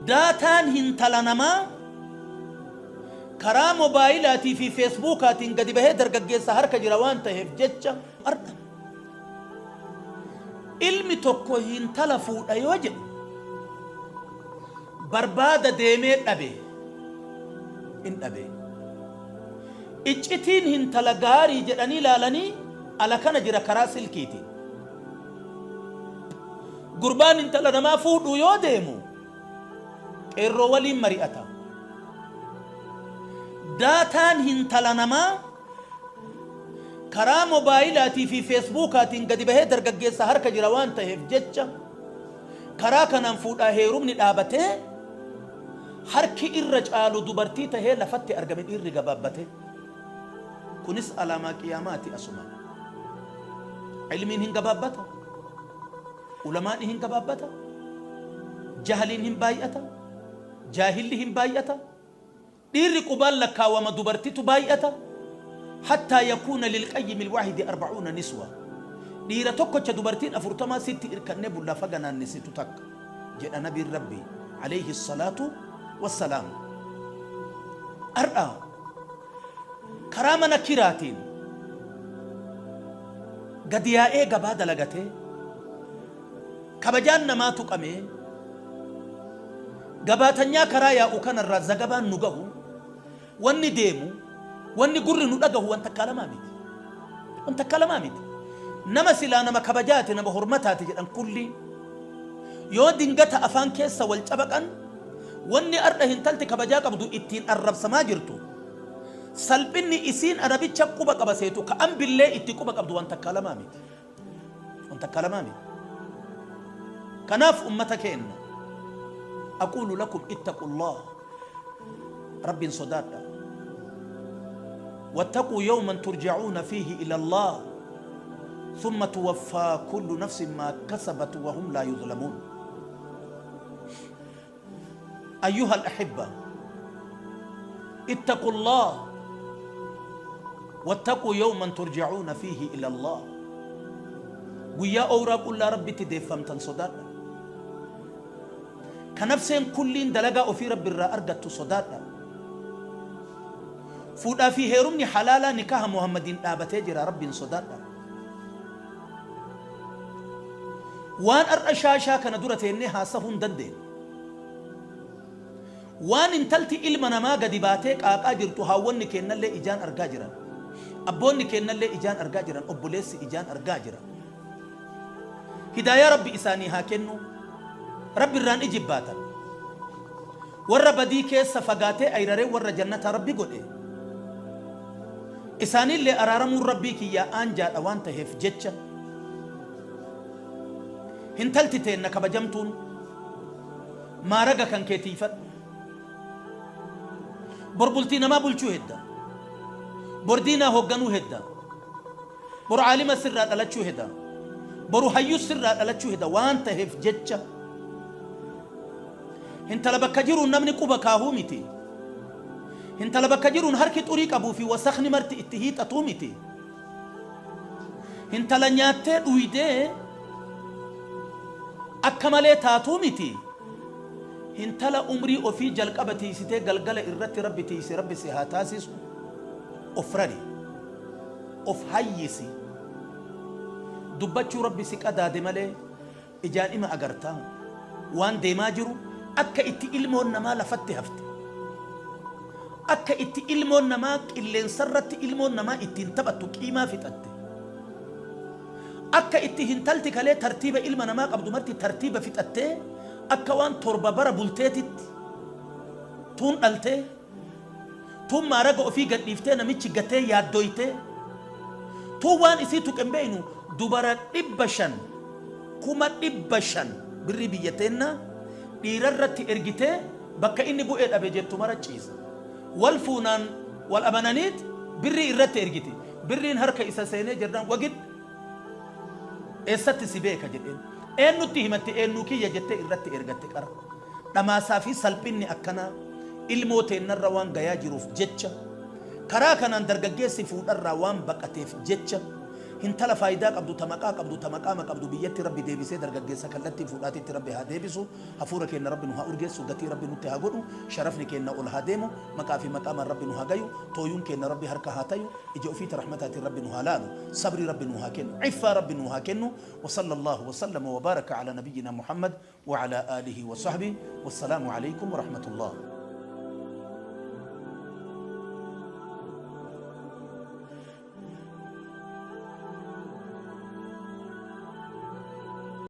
Daataan hintala namaa karaa mobaayilaatii fi feesbuukaatiin gadi bahee dargaggeessa harka jira waan taheef jecha ardha ilmi tokko hintala fuudha yoo jedhu barbaada deemee dhabe in dhabe. Iccitiin hintala gaarii jedhanii laalanii ala kana jira karaa silkiitiin. Gurbaan intala namaa fuudhuu yoo deemu qeerroo waliin mari'ata. Daataan hintala namaa karaa mobaayilaatii fi feesbuukaatiin gadi bahee dargaggeessa harka jira waan taheef jecha karaa kanaan fuudhaa heerumni dhaabatee harki irra caalu dubartii tahee lafatti argame dhiirri gabaabbatee. Kunis alaamaa qiyaamaati asuma. Ilmiin hin gabaabbata. Ulamaan hin gabaabbata. Jahliin hin baay'ata. Jaahilli hin baay'ata. Dhiirri qubaan lakkaawama dubartitu baay'ata. Hattaa yakuuna lilqayyimi alwaahidi arbacuuna niswa. Dhiira tokkocha dubartiin afurtamaa sitti irkannee bulla faga naannessitu takka. Jedha nabiin Rabbii alayhi salaatu wassalaam. Har'a karaa mana kiraatiin gadi yaa'ee gabaa dalagatee kabajaan namaa tuqamee gabaatanyaa karaa yaa'u kanarraa zagabaan nu gahu wanni deemu wanni gurri nu dhagahu waan takkaa lamaa miti. Waan takkaa lamaa miti. Nama silaa nama kabajaati nama hormataati jedhan kulli yoo dingata afaan keessa wal cabaqan wanni ardha hintalti kabajaa qabdu ittiin arrabsamaa jirtu salphinni isiin arabicha quba qaba seetu ka ambillee itti quba qabdu waan takkaa lamaa miti. Waan takkaa lamaa miti. Kanaaf ummata keenna aquulu lakum ittaqullah Rabbiin sodaadha. Wattaquu yawman turja'uuna fiihi ila Allah thumma tuwaffaa kullu nafsin maa kasabat wa hum laa yuzlamuun. Ayyuha al-ahibba ittaqu Allah wattaquu yawman turja'uuna fiihi ila Allah. Guyyaa owraa qullaa Rabbitti deeffamtan sodaadha. Ka nafseen kulliin dalagaa ofii Rabbi irraa argattu sodaadha. Fuudhaa fi heerumni halaalaa nikaha Muhammadiin dhaabatee jira Rabbiin sodaadha. Waan ar'a shaashaa kana dura teennee haasahuu hin dandeenye. Waan intalti ilma namaa gadi baatee qaaqaa jirtu haawwanni keennallee ijaan argaa jiran. Abboonni keennallee ijaan argaa jiran. Obboleessi ijaan argaa jira. Hidaayaa Rabbi isaanii haa kennu. Rabbi irraan ijibbaatan. Warra badii keessa fagaatee ayraree warra jannataa Rabbi godhe. Isaaniillee araaramuun Rabbii kiyyaa aanjaadha waan taheef jecha hintalti teenna kabajamtuun maaraga kan kee tiiyfadhu. Bor bultii namaa bulchuu hedda. Bor diinaa hoogganuu hedda. Bor aalima sirraa dhalachuu heda. Boru hayyuu sirraa dhalachuu heda waan taheef jecha hintala bakka jiruun namni quba kaahuu miti. Hintala bakka jiruun harki xurii qabuu fi wasakni marti itti hiixatuu miti. Hintala nyaattee dhuydee akka malee taatuu miti. Hintala umrii ofii jalqaba tiiysitee galgala irratti Rabbi tiiyse Rabbi si haa taasisu of rari. Of hayyisi. Dubbachuu Rabbi si qadaade malee ijaan ima agarta. Waan deemaa jiru akka itti ilmoon namaa lafatti hafte. Akka itti ilmoon namaa qilleensarratti ilmoon namaa ittiin taphattu qiimaa fixatte. Akka itti hintalti kalee tartiiba ilma namaa qabdu marti tartiiba fixattee akka waan torba bara bulteetitti tuun dhaltee tuun maaraga ofii gadhiiftee namichi gatee yaaddoytee tuun waan isii tuqe hin beeynu dubara 500 500,000 birrii biyya teennaa dhiirarratti ergitee bakka inni bu'e dhabe jettu mara ciisa. Wal fuunaan wal amananiit birrii irratti ergiti. Birriin harka isa seenee jennaan wagid eessatti si beeka jedheen. Eennutti himatte eennuu kiyya jettee irratti ergatte qara. Dhamaasaa fi salphinni akkanaa ilmoo teennarra waan gayaa jiruuf jecha karaa kanaan dargaggeessi fuudharraa waan baqateef jecha. Hintala faayidaa qabdu, ta maqaa qabdu, ta maqaama qabdu biyyatti Rabbi deebisee dargaggeessa kallattii fuudhaatitti Rabbi haa deebisu. Hafuura keenna Rabbi nu haa urgeessu, gatii Rabbi nutti haa godhu, sharafni keenna ol haa deemu, maqaa fi maqaamaan Rabbi nu haa gayu, tooyuun keenna Rabbi harka haa tayu, ija ufiita rahmataatiin Rabbi nu haa laalu, sabrii Rabbi nuu haa kennu, iffaa Rabbi nuu haa kennu. Wa sallallahu wa sallama wa baaraka ala nabiyyinaa Muhammad wa ala aalihi wa sahbihi. Wassalaamu aleykum wa rahmatullah.